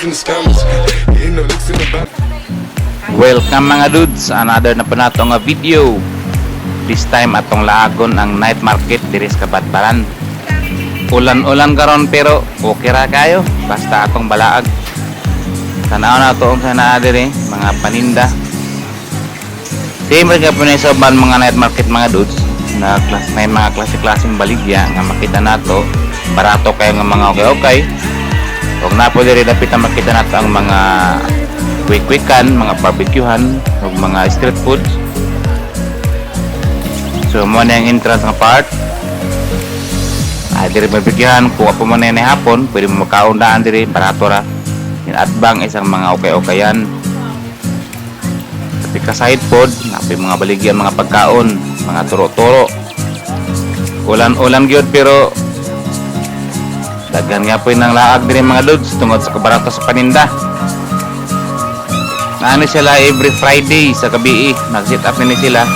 And the scammers. Hitting the licks in the back. Welcome, mga dudes, another na po nato nga video. This time atong laagon ang night market diri sa Cabadbaran. Ulan-ulan karon pero okay ra kayo basta atong balaag. Tanaw na to unsa naa diri mga paninda. Same ra gyapon ni sa uban mga night market, mga dudes, na class may mga klase-klaseng baligya nga makita nato, barato kayo nga mga okay-okay. Ug naa po diri dapit na makita nato ang mga quick-quickan, mga barbecuehan, ug mga street foods. So mo na yung entrance nga part. Ah, diri barbecuehan, kuha po mo na ni hapon, pwede mo makaon daan diri, barato ra. In atbang isang mga okay-okayan. Sa ka side pod, napoy mga baligyan, mga pagkaon, mga turo-turo. Ulan-ulan gyud pero daghan nga po ng laag diri, mga dudes, tungod sa kabarato sa paninda. Naano sila every Friday sa gabi, nag-set up ni sila.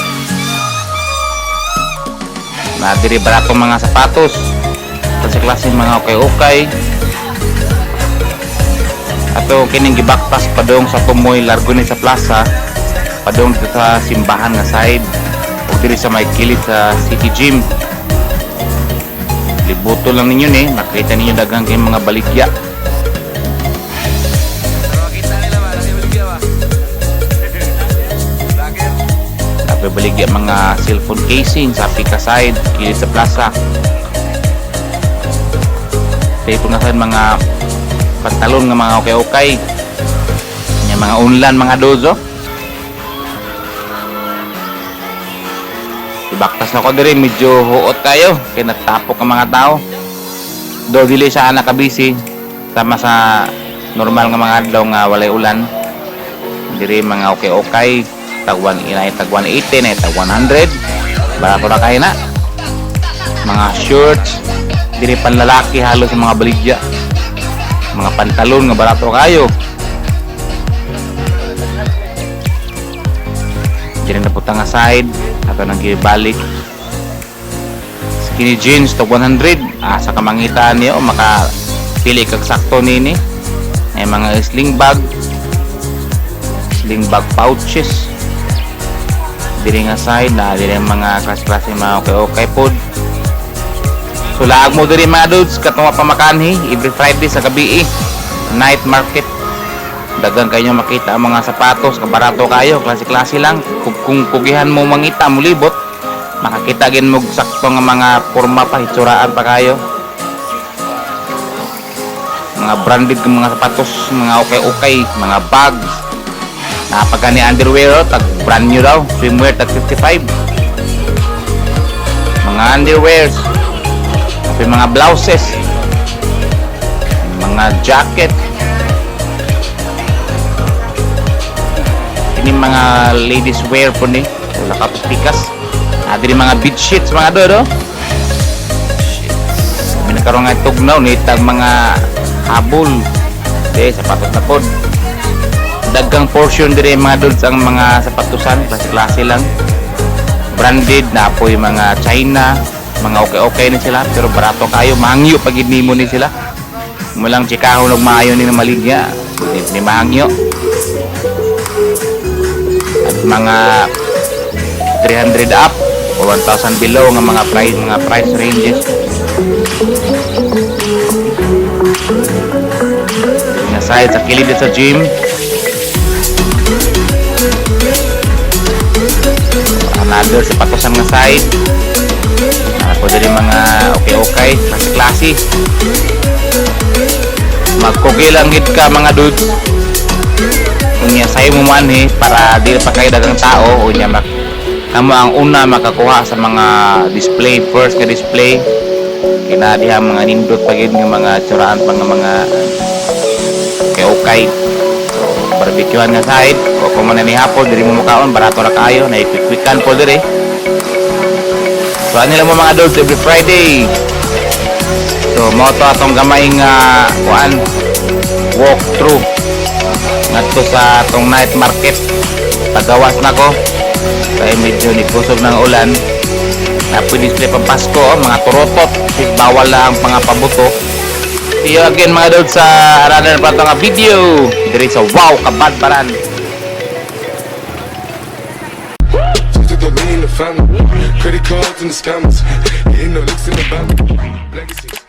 Na diri barato mga sapatos. Kasi klase mga okay-okay. Ato kining gibaktas padung sa Tumoy, largo ni sa plaza, padung dito sa simbahan nga side ug diri sa may kilid sa City Gym. Libuto lang ninyo ni, makita ninyo daghang kay mga baligya. Makita nila ba? Nasa baligya ba? Vlogger. Tapos baligya mga cellphone casing sa pika side, kilid sa plaza. Tayo nga sa mga pantalon nga mga okay-okay. Nga mga unlan, mga dozo. Ibaktas na ko diri, medyo huot kayo kay natapok ang mga tao. Do dili sa anak kabisi sama sa normal nga mga adlaw nga walay ulan. Diri mga okay-okay, tag 1 inay, tag 180 na, tag 100. Barato na kayo na. Mga shorts diri, panlalaki halos sa mga baligya. Mga pantalon nga barato kayo. Diri na puta nga side ato nang gibalik. Skinny jeans to 100. Asa ka mangita niyo maka pili kag sakto nini. Ay mga sling bag, sling bag pouches. Diri nga side na diri ang mga klase-klase mga okay-okay pod. So laag mo diri, mga dudes, katong pa makanhi every Friday sa gabi eh. Night market. Daghang kayo makita ang mga sapatos, kabarato kayo, klase-klase lang. Kung kugihan mo mangita mo libot, makakita gin mo sakto nga mga porma pa, hitsuraan pa kayo. Mga branded nga mga sapatos, mga okay-okay, mga bags. Napagani underwear, oh, tag brand new daw, swimwear tag 55. Mga underwears, may mga blouses, mga jacket. Ini mga ladies wear po ni. Wala ka pikas. Ah, diri mga beach sheets, mga dodo. May nakaroon nga tugnaw ni tag mga habol. Di, sapatos na pod. Dagang portion diri, mga dudes, ang mga sapatusan, klase-klase lang. Branded na po yung mga China, mga okay-okay ni sila pero barato kayo, mangyo pag nimo ni sila. Mulang tsikahon og maayo ni na maligya, di, ni mangyo. At mga 300 up o 1,000 below nga mga price ranges. Nga side sa kilid sa gym. Another sapatosan nga side. Ako diri mga okay-okay, klase-klase. Magkugi lang gid ka, mga dudes. Unya sayo mo man eh, para di pa kayo dagang tao, unya mak kamo ang una makakuha sa mga display, first nga display. Kina diha mga nindot pa gid nga mga tsuraan pa nga mga okay-okay. So barbecuehan nga side o kung man ni hapon diri mo mukaon, barato ra kaayo, na quick-quickan po diri. So ano lang mo, mga dudes, every Friday. So mo to atong gamay nga kuan, walk through ngadto sa atong night market. Pagawas na ko kay medyo ni kusog ng ulan. Napoy display pang Pasko, oh, mga turotot. Bawal lang ang mga pabuto. See you again, mga dudes, sa another pa nga video diri sa Wow Cabadbaran. Just the lean, the family. Credit cards and the scammers. Hitting the licks in the bank. Legacies.